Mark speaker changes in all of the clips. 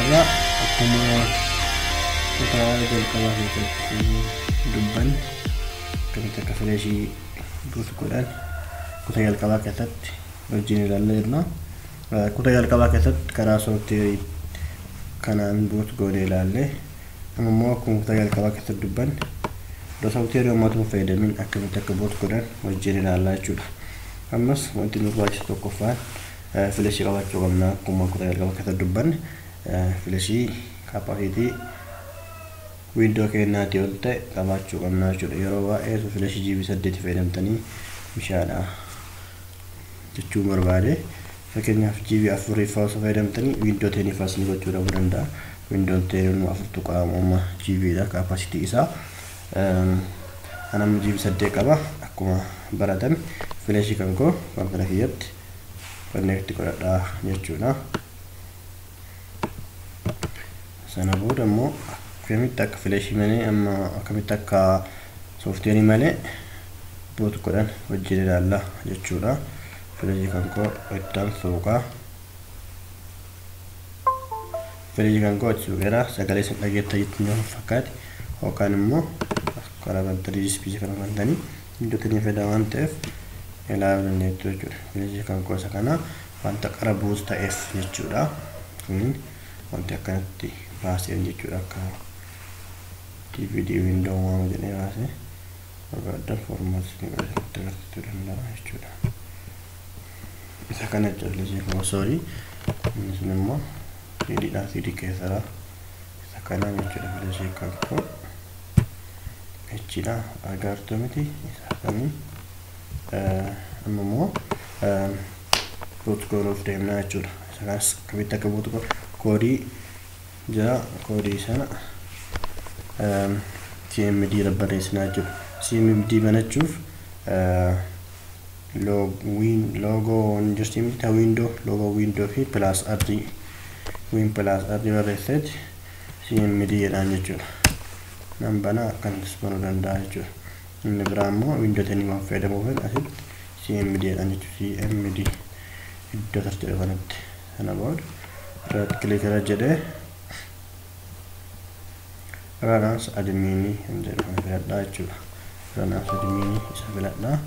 Speaker 1: Har'a akkuma kutaa jalqabaa keessatti dubbanne akkamitti akka fileeshii boot godhan kutaa jalqabaa keessatti wajjin ilaallee jirra. Kutaa jalqabaa keessatti karaa sooftiweerii kanaan boot goonee ilaalle. Amma immoo akkuma kutaa jalqabaa keessatti dubbanne iddoo sooftiweerii homaatuu hin fayyadamin akkamitti akka boot godhan wajjin ilaallaa jechuudha. Ammas wanti nu barbaachisu tokkoffaan fileeshii qabaachuu qabna. Akkuma kutaa jalqabaa keessatti dubbanne fileeshii kaappaasitii wiindoo kennaatii ol ta'e qabaachuu qabna jechuudha. Yeroo baay'ee fileeshii GB 8 fayyadamtanii bishaadha jechuu barbaade. Fakkeenyaaf GB 4 fa'aa osoo fayyadamtanii wiindoo 10 fa'aa isin gochuu dhabuu danda'a. Wiindoon 10 4.1 GB dha kaappaasitii isaa. Anam GB 8 qaba. Akkuma baratame fileeshii kan koo kompiitara kiyyatti connect godhadhaa jechuudha. Sana booda immoo akkamitti akka fileeshii malee amma akkamitti akka sooftiweerii malee boot godhan wajjin ilaalla jechuudha. Fileeshii kan koo ittaan suuqaa. Fileeshii kan koo achi suuqeera. Sagalee isin dhageettan jettanii yoo fakkaate yookaan immoo karaa bantanii diispiisii kana bantanii iddoo fedha waan ta'eef ilaaluu dandeettu jechuudha. Fileeshii kan koo isa kana wanta qara buus ta'eef jechuudha. Kun wanti akkanatti baaseen jechuudha. Akka DVD window waan jedhee baasee barbaadan formaat itti agarsiisuu danda'a jechuudha. Isa kana jechuudha fileeshii kan koo soorii. Inni sun immoo CD dha, CD keessadha. Isa kana jechuudha fileeshii kan koo. Jechuudha agartuu miti isa kamii. Amma immoo boot godhuuf deemnaa jechuudha. Isa kanas akkamitti akka boot godhu koodii jira. Koodii sana CMD irra barreessinaa jechuudha. CMD banachuuf loogoo jirti miti window loogoo window fi plus R win plus R barreesseeti CMD jedhaan jechuudha. Nan bana akkanattis banuu danda'a jechuudha. Inni biraa immoo window 10 waan fayyadamuuf asitti CMD jedhaan jechuudha. CMD iddoo search jedhu kanatti. Sana booda right click irra jedhee run as admin kan jedhu kana filadhaa jechuudha. Run as admin isa filadhaa.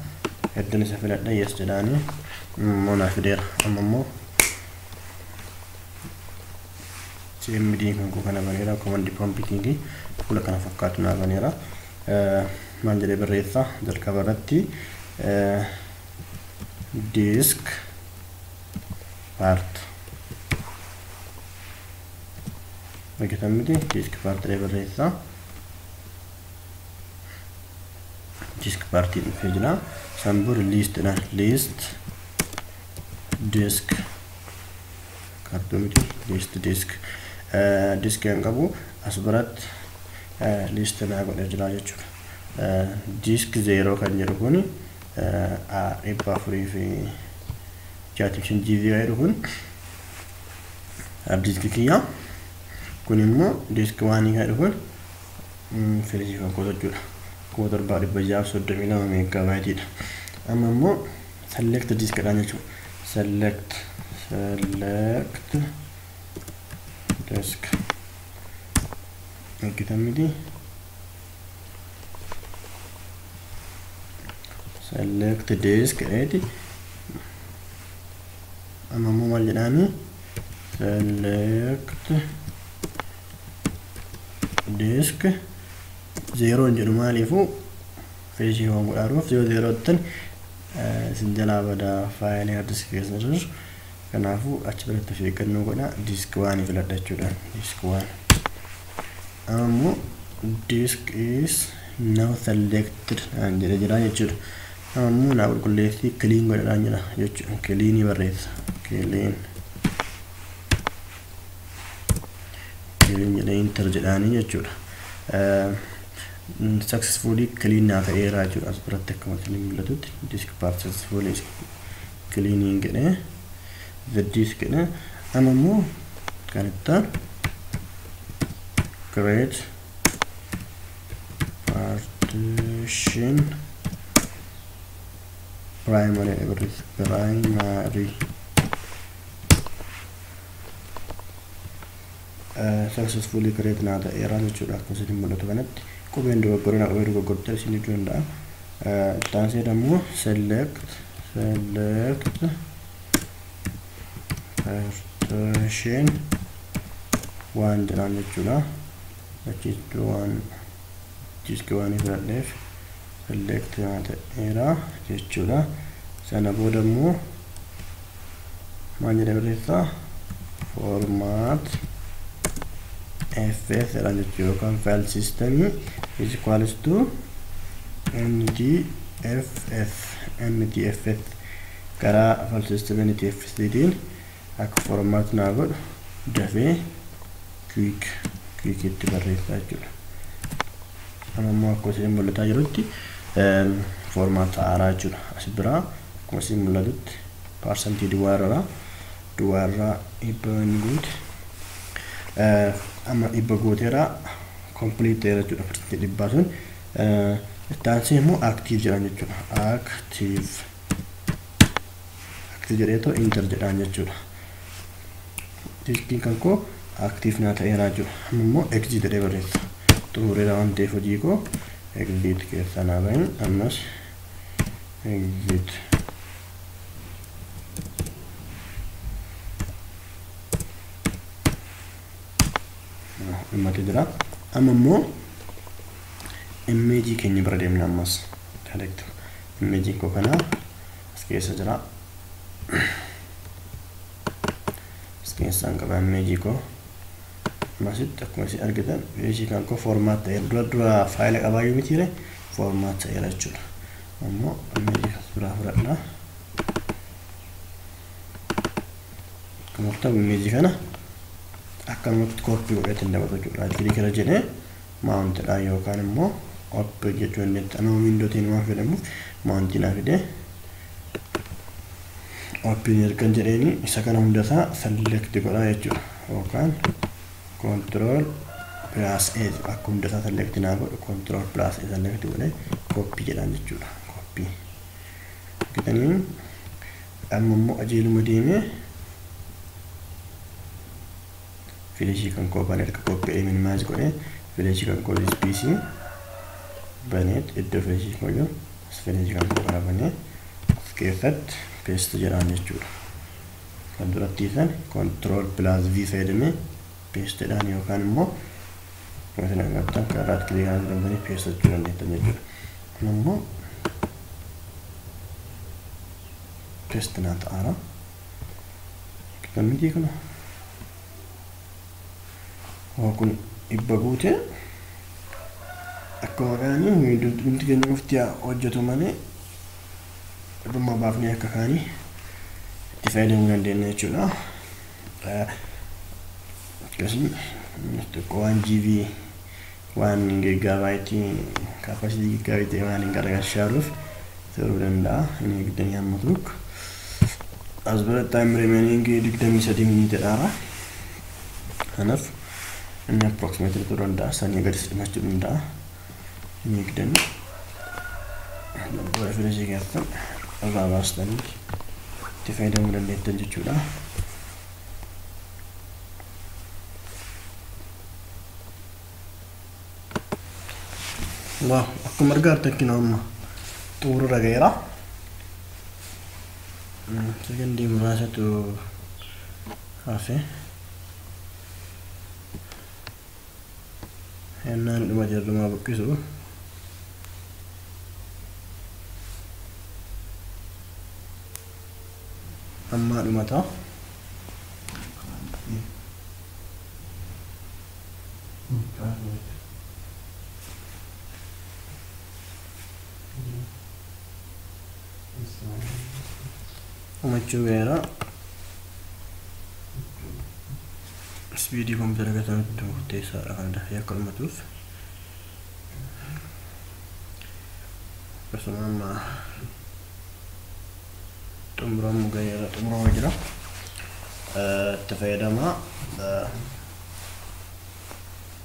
Speaker 1: Hedduun isa filadhaa yes jedhaanii immoo naa fideera. Amma immoo CMD kan koo kana baneera. Command prompting fuula kana fakkaatu naa baneera. Maal jedhee barreessa jalqaba irratti disk part hojjetan miti disk part jedhee barreessa. Disk partiin dhufee jira. San booda list jedhaan list disk kaartuu miti list disk disk kan qabu as biratti list naa godhee jira jechuudha. Disk 0 kan jedhu kun 465 GB jedhu kun disk kiyya. Kun immoo disk 1 kan jedhu kun fileeshii kan koo jechuudha. 7632 meegaabaayitiidha. Amma immoo select disk jedhaan jechuudha. Select disk hojjetan miti. Select disk jedheeti. Amma immoo maal jedhaani select disk 0 jedhu maaliifuu fileeshii waan godhaaruuf 0 jettan isin jalaa badaa faayilii hard disk keessa jiru. Kanaafuu achi biratti of eeggannoo godhaa. Disk 1 filadha jechuudha. Disk 1. Amma immoo disk is now selected naan jedhee jira jechuudha. Amma immoo naa qulqulleessii clean godhadhaan jira jechuudha. Clean barreessa. Clean jedhee enter jedhaanii jechuudha. Successfully clean naa ta'eera jechuudha. As biratti akkuma isin mul'atutti disk part successfully cleaning jedhee the disk jedhee. Amma immoo kan itti aanu create partition primary primary Successfully create naa ta'eera jechuudha. Akkuma isin mul'atu kanatti qubeen dogoggorina qubee dogoggortaa isin ibsuu danda'a. Itti aansee immoo select partition waan jedhaan jechuudha. Achitti waan disk waan filadheef select naa ta'eera jechuudha. Sana booda immoo maal jedhee barreessaa format fs jedhaan jechuudha yookaan file system is equals to ntfs karaa file system ntfs tiin akka format naa godhu dafee quick itti barreessaa jechuudha. Amma immoo akkuma isin mul'ataa jirutti format haaraa jechuudha. As biraa akkuma isin mul'atutti parsantii duwwaa irraa dhibba inni guute amma dhibba guuteera complete ta'eera jechuudha parsantii dhibbaa sun. Itti aansee immoo active jedhaan jechuudha. Active jedheetoo enter jedhaan jechuudha. Diskiin kan koo active naa ta'eera jechuudha. Amma immoo exit jedhee barreessa. Xumureera waan ta'eef hojii koo exit keessaa naa bahin ammas exit. Dhimmate jira. Amma immoo imeejii keenya bira deemna ammas. Direct imeejiin koo kana as keessa jira. As keessaan qaba imeejii koo. Ammasitti akkuma isin argitan imeejii kan koo formaat ta'eera. Dura dura faayila qabaayyuu mitiire formaat ta'eera jechuudha. Ammoo imeejii as biraa fudhadha. Akkuma ta'u imeejii kana akkanumatti kooppii godhatee dabatu jechuudha. Click irra jedhee mount-dha yookaan immoo open jechuu dandeetta. Amma window-tiin waan fayyadamuuf mount naa fide open ergan jedheeni isa kana hundasaa select godhaa jechuudha. Yookaan control plus A akka hundasaa select naa godhu control plus A select godhee copy jedhaan jechuudha. Copy argitanii amma immoo ajeeluma deemee fileeshii kan koo banee erga copy minimize godhee fileeshii kan koo this PC baneet iddoo fileeshii koo jiru as fileeshii kan koo kana banee as keessatti paste jedhaan jechuudha. Kan duratti san control plus V fayyadamee paste jedhaan yookaan immoo wanti agartan kan right click kan godhatanii paste jechuu dandeettan jechuudha. Kun immoo paste naa ta'aara. Kan miti kana kun dhibba guute akkuma kaanii hundi keenya qofti hojjetu malee dhuma baafnee akka kaanii itti fayyadamuu dandeenya jechuudha. Akkasuma xiqqoo waan GB waan gigaabaayitii kaapasitii gigaabaayitii waan hin gargaarshaaruuf turuu danda'a. Inni digdamii hamma tokko as biratti time remaining 23 miniitidhaara. Kanaaf inni approximately turuu danda'a. Sanii gadis dhimachuu danda'a. Inni digdamii booda fileeshii keessan irraa baastanii itti fayyadamuu dandeettan jechuudha. Waaw akkuma argaa jirtan kunoo amma xumurarra ga'eera. Sekondii muraasatu hafe. Yennaan dhuma jedhumaa buqqisu. Amma dhumata. Dhumachuu ga'eera. Speedii kompiitara keessanitti murteessaadha kan dafee akka dhumatuuf. Akkasuma amma xumuramuu ga'eera xumuramaa jira. Itti fayyadamaa.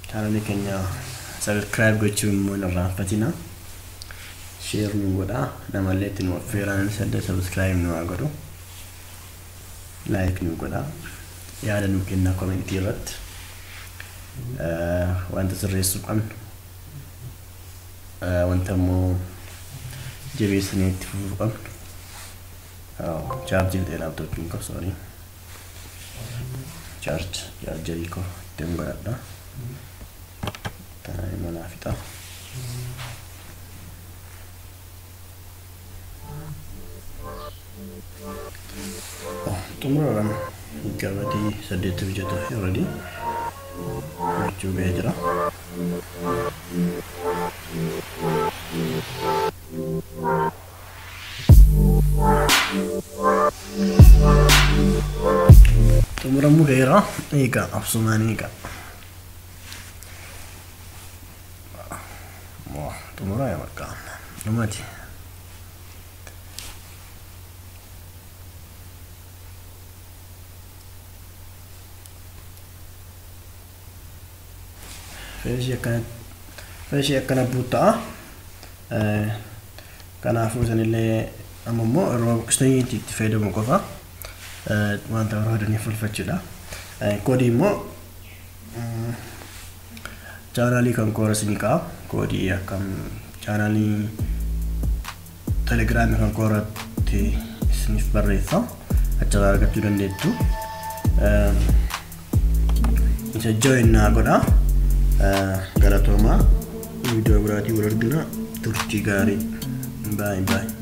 Speaker 1: Chaanalii keenya subscribe gochuu immoo hin irraanfatinaa. Share nu godhaa. Namallee itti nu affeeraan sadda subscribe nu haa godhu. Like nu godhaa. Yaada nu kennaa komentii irratti. Wanta sirreessuu qabnu, wanta immoo jabeessinee itti fufuu qabnu. Chaarjii ta'e laaptooppiin koo, sorry. Chaarjarii koo ittiin godhadha. Tanaan immoo naa fixa. Xumuraraan gabatii 8 hojjetu already gochuu ga'ee jira. Xumuramuu ga'eera. Eegaa absumaan eegaa. Xumuraa yaa bakka. Dhumati. Feeshii akkana buutta'a. Kanaafuu isinillee amma immoo yeroo buqqistanii itti fayyadamu qofa wanta barbaadaniif fulfachuudha. Koodii immoo chaanaalii kan koora isinii ka'a. Koodii akkam chaanaalii telegiraamii kan kooratti isiniif barreessa. Achirraa argachuu dandeettu. Isa join naa godha. Galatoomaa, viidiyoo biraatii wal argina. Turtii gaarii. Baay'ee baay'ee.